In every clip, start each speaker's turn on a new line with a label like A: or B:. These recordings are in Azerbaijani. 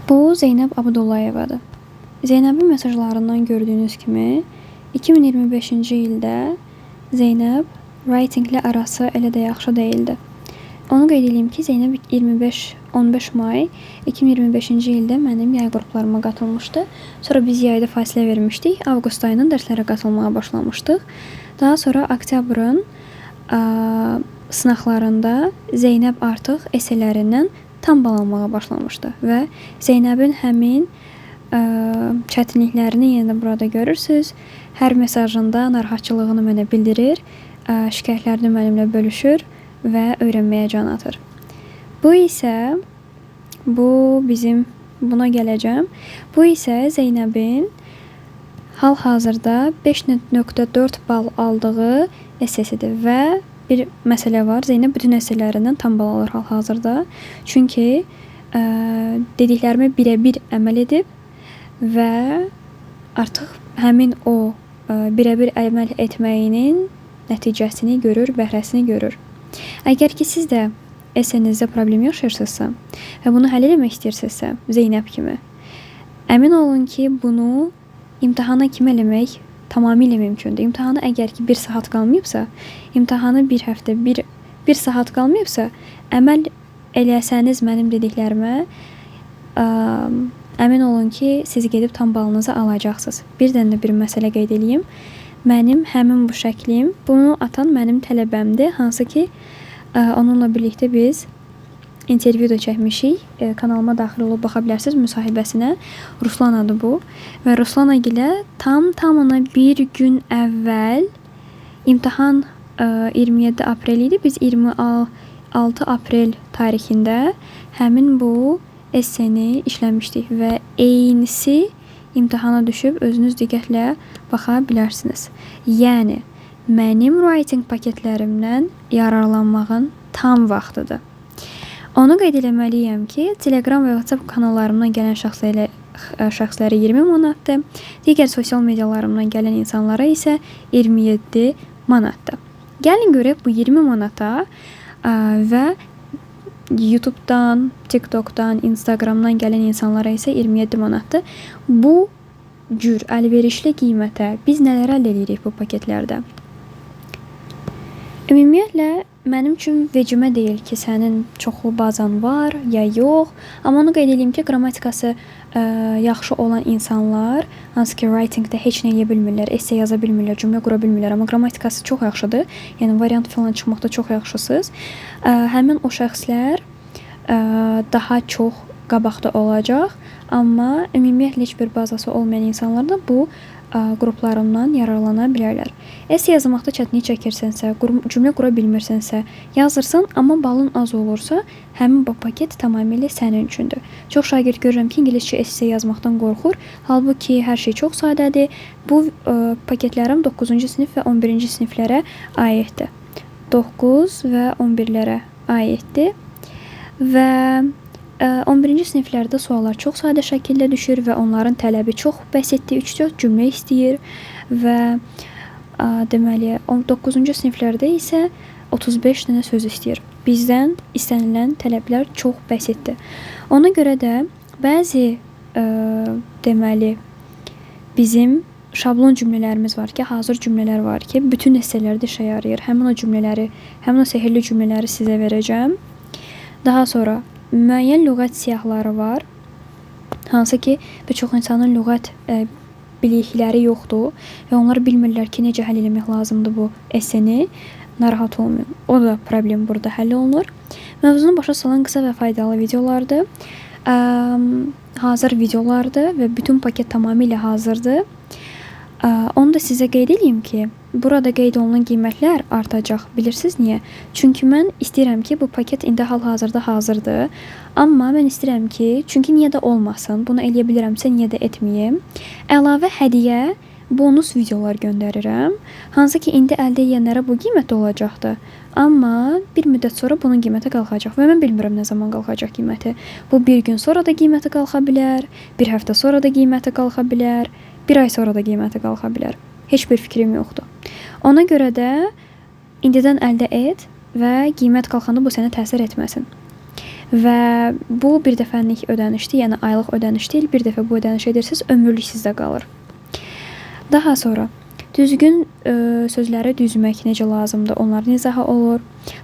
A: Bu Zeynəb Abdullayevadır. Zeynəbin mesajlarından gördüyünüz kimi 2025-ci ildə Zeynəb writinglə arası elə də yaxşı deyildi. Onu qeyd edeyim ki, Zeynəb 25-15 may 2025-ci ildə mənim yay qruplarıma qatılmışdı. Sonra biz yayda fasilə vermişdik. Avqust ayının dərslərə qatılmağa başlamışdıq. Daha sonra oktyabrın sınaqlarında Zeynəb artıq essələrindən tam bal almağa başlamışdı və Zeynəbin həmin çətinliklərini yenə də burada görürsüz. Hər mesajında narahatçılığını mənə bildirir, şikayətlərini mənimlə bölüşür və öyrənməyə can atır. Bu isə bu bizim buna gələcəm. Bu isə Zeynəbin hal-hazırda 5.4 bal aldığı essesidir və bir məsələ var. Zeynəb bütün essələrindən tam bal alır hal-hazırda. Çünki dediklərimə birə-bir əməl edib və artıq həmin o birə-bir əməl etməyinin nəticəsini görür, bəhrəsini görür. Əgər ki siz də essenizdə problem yaşayırsınızsa və bunu həll etmək istəyirsinizsə, Zeynəb kimi, əmin olun ki, bunu imtahana kimi eləmək tamamilə mümkündür. İmtahanı əgər ki 1 saat qalmayıbsa, imtahanı bir həftə, bir saat qalmayıbsa, əməl eləsəniz mənim dediklərimə, əmin olun ki, siz gedib tam balınızı alacaqsınız. Bir dənə də bir məsələ qeyd eləyim. Mənim həmin bu şəklim, bunu atan mənim tələbəmdir, hansı ki, onunla birlikdə biz intervyu da çəkmişik. Kanalıma daxil olub baxa bilərsiniz müsahibəsinə. Ruslanadır bu. Və Ruslana gilə tam-tamına bir gün əvvəl imtahan 27 aprel idi. Biz 26 aprel tarixində həmin bu esseni işləmişdik və eynisi imtahana düşüb, özünüz diqqətlə baxa bilərsiniz. Yəni, mənim writing paketlərimdən yararlanmağın tam vaxtıdır. Onu qeyd eləməliyəm ki, Telegram və WhatsApp kanallarımdan gələn şəxslərə 20 manatdır, digər sosial medialarımdan gələn insanlara isə 27 manatdır. Gəlin görək bu 20 manata və YouTube'dan, TikTok'dan, Instagram'dan gələn insanlara isə 27 manatdır. Bu cür əlverişli qiymətə biz nələr əldə edirik bu paketlərdə? Ümumiyyətlə, mənim üçün vecimə deyil ki, sənin çoxlu bazan var ya yox. Amma onu qeyd edeyim ki, qrammatikası yaxşı olan insanlar, hansı ki, writingdə heç nə eləyə bilmirlər, esse yaza bilmirlər, cümlə qura bilmirlər, amma qrammatikası çox yaxşıdır. Yəni, variant falan çıxmaqda çox yaxşısınız. Həmin o şəxslər daha çox qabaqda olacaq. Amma ümumiyyətlə heç bir bazası olmayan insanlar da bu qruplarımdan yararlana bilərlər. Esse yazmaqda çətinlik çəkirsənsə, cümlə qura bilmirsənsə, yazırsan, amma balın az olursa, həmin bu paket tamamilə sənin üçündür. Çox şagird görürəm ki, ingiliscə esse yazmaqdan qorxur. Halbuki hər şey çox sadədir. Bu paketlərim 9-cu sinif və 11-ci siniflərə aiddir. 9 və 11-lərə aiddir. Və 11-ci siniflərdə suallar çox sadə şəkildə düşür və onların tələbi çox bəsitdir, 3-4 cümlə istəyir və deməli 9-cu siniflərdə isə 35 dənə söz istəyir. Bizdən istənilən tələblər çox bəsitdir. Ona görə də bəzi deməli bizim şablon cümlələrimiz var ki, hazır cümlələr var ki, bütün esselərdə işə yarayır. Həmin o cümlələri, həmin o sehrli cümlələri sizə verəcəm. Daha sonra müəyyən lüğət siyahıları var. Hansı ki, bir çox insanın lüğət bilikləri yoxdur və onlar bilmirlər ki, necə həll eləmək lazımdır bu esseni. Narahat olmayın. O da problem burada həll olunur. Mövzunu başa salan qısa və faydalı videolardır. Hazır videolardır və bütün paket tamamilə hazırdır. Onu da sizə qeyd edeyim ki, burada qeyd olunan qiymətlər artacaq. Bilirsiniz niyə? Çünki mən istəyirəm ki, bu paket indi hal-hazırda hazırdır. Amma mən istəyirəm ki, çünki niyə də olmasın, bunu eləyə bilirəmsə niyə də etməyim. Əlavə hədiyyə bonus videolar göndərirəm. Hansı ki, indi əldə edənlərə bu qiymətdə olacaqdır. Amma bir müddət sonra bunun qiyməti qalxacaq və mən bilmirəm nə zaman qalxacaq qiyməti. Bu bir gün sonra da qiyməti qalxa bilər, bir həftə sonra da qiyməti qalxa bilər, bir ay sonra da qiyməti qalxa bilər. Heç bir fikrim yoxdur. Ona görə də indidən əldə et və qiymət qalxanda bu sənə təsir etməsin. Və bu bir dəfəlik ödənişdir, yəni aylıq ödəniş deyil. Bir dəfə bu ödəniş edirsiniz, ömürlük sizdə qalır. Daha sonra düzgün sözləri düzmək necə lazımdır, onların izahı olur.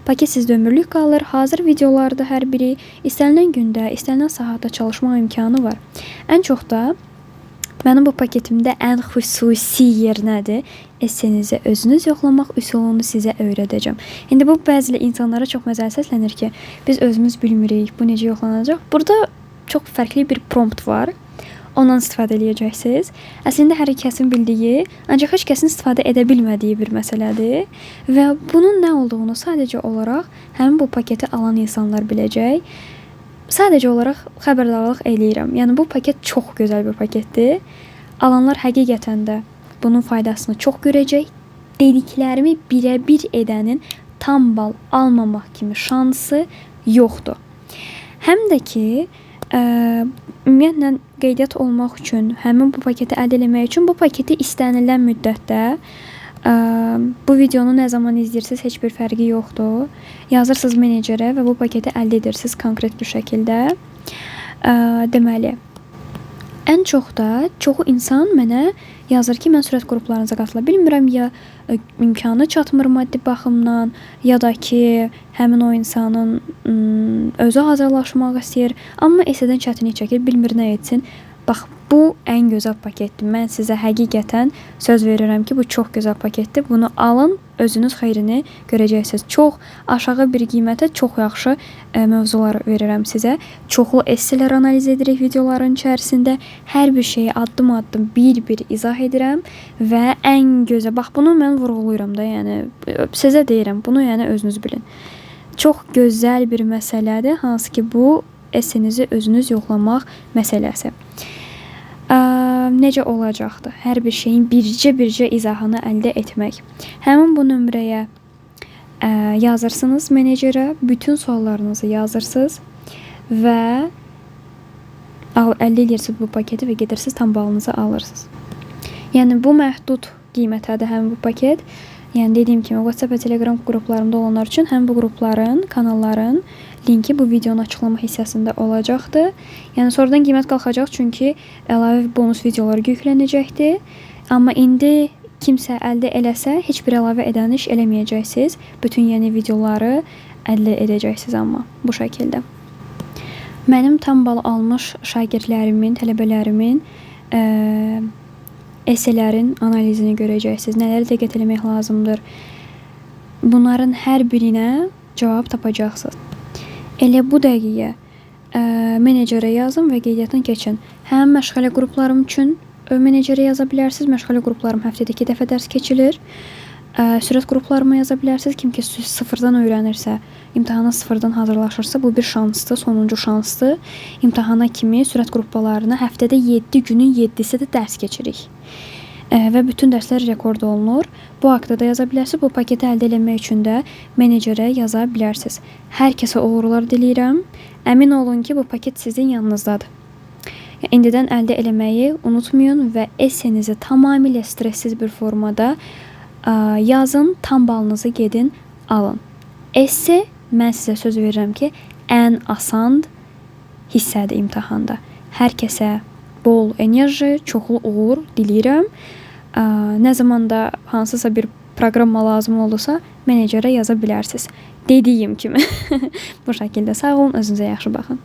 A: Paket sizdə ömürlük qalır. Hazır videolarda hər biri istənilən gündə, istənilən saatda çalışmaq imkanı var. Ən çox da mənim bu paketimdə ən xüsusi yer nədir? Essenizi özünüz yoxlamaq üsulunu sizə öyrədəcəm. İndi bu bəzi insanlara çox məzəli səslənir ki, biz özümüz bilmirik, bu necə yoxlanacaq. Burada çox fərqli bir prompt var. Ondan istifadə eləyəcəksiniz. Əslində hər kəsin bildiyi, ancaq heç kəsin istifadə edə bilmədiyi bir məsələdir və bunun nə olduğunu sadəcə olaraq həmin bu paketi alan insanlar biləcək. Sadəcə olaraq xəbərdarlıq eləyirəm. Yəni bu paket çox gözəl bir paketdir. Alanlar həqiqətən də bunun faydasını çox görəcək. Dediklərimi birə-bir edənin tam bal almamaq kimi şansı yoxdur. Həm də ki, ümumiyyətlə qeydiyyat olmaq üçün, həmin bu paketi əldə etmək üçün bu paketi istənilən müddətdə bu videonu nə zaman izləyirsiniz, heç bir fərqi yoxdur. Yazırsınız menecerə və bu paketi əldə edirsiniz konkret bir şəkildə. Deməli, ən çox da çoxu insan mənə yazır ki, mən sürət qruplarınıza qatıla bilmirəm, ya imkanı çatmır maddi baxımdan, ya da ki, həmin o insanın özü hazırlaşmaq istəyir, amma esədən çətinlik çəkir, bilmir nə etsin. Bax, bu ən gözəl paketdir. Mən sizə həqiqətən söz verirəm ki, bu çox gözəl paketdir. Bunu alın, özünüz xeyrini görəcəksiniz. Çox aşağı bir qiymətə çox yaxşı mövzular verirəm sizə. Çoxlu esselər analiz edirik videoların içərisində. Hər bir şeyi addım-addım bir-bir izah edirəm və ən gözəl, bax bunu mən vurğuluyuram da, yəni sizə deyirəm, bunu yəni özünüz bilin. Çox gözəl bir məsələdir, hansı ki bu essenizi özünüz yoxlamaq məsələsi. Necə olacaqdır? Hər bir şeyin bircə-bircə izahını əldə etmək. Həmin bu nömrəyə yazırsınız menecerə, bütün suallarınızı yazırsınız və əldə edirsiniz bu paketi və gedirsiniz tam balınızı alırsınız. Yəni bu məhdud qiymətədir həmin bu paket. Yəni dediyim kimi WhatsApp və Telegram qruplarımda olanlar üçün həm bu qrupların, kanalların linki bu videonun açıqlama hissəsində olacaqdır. Yəni sonradan qiymət qalxacaq, çünki əlavə bonus videolar yüklənəcəkdir. Amma indi kimsə əldə eləsə, heç bir əlavə ödəniş eləməyəcəksiniz. Bütün yeni videoları əldə edəcəksiniz amma bu şəkildə. Mənim tam bal almış şagirdlərimin, tələbələrimin esselerin analizini görəcəksiniz. Nələrə diqqət eləmək lazımdır? Bunların hər birinə cavab tapacaqsınız. Elə bu dəqiqə menecerə yazın və qeydiyyatdan keçin. Həm məşğələ qruplarım üçün menecerə yaza bilərsiniz. Məşğələ qruplarım həftədə 2 dəfə dərs keçilir. Sürət qruplarıma yaza bilərsiniz. Kim ki sıfırdan öyrənirsə, imtahana sıfırdan hazırlaşırsa, bu bir şansdır, sonuncu şansdır. İmtahana kimi sürət qruplarına həftədə 7 günün 7-si də dərs keçirik. Və bütün dərslər rekord olunur. Bu haqda da yaza bilərsiniz. Bu paketi əldə eləmək üçün də menecerə yaza bilərsiniz. Hər kəsə uğurlar diləyirəm. Əmin olun ki, bu paket sizin yanınızdadır. İndidən əldə eləməyi unutmayın və essenizi tamamilə stressiz bir formada yazın, tam balınızı gedin, alın. Esse, mən sizə söz verirəm ki, ən asan hissədir imtahanda. Hər kəsə bol enerji, çoxlu uğur diləyirəm. Nə zaman da hansısa bir proqramma lazım oldusa, menecerə yaza bilərsiniz. Dediyim kimi. Bu şəkildə sağ olun, özünüzə yaxşı baxın.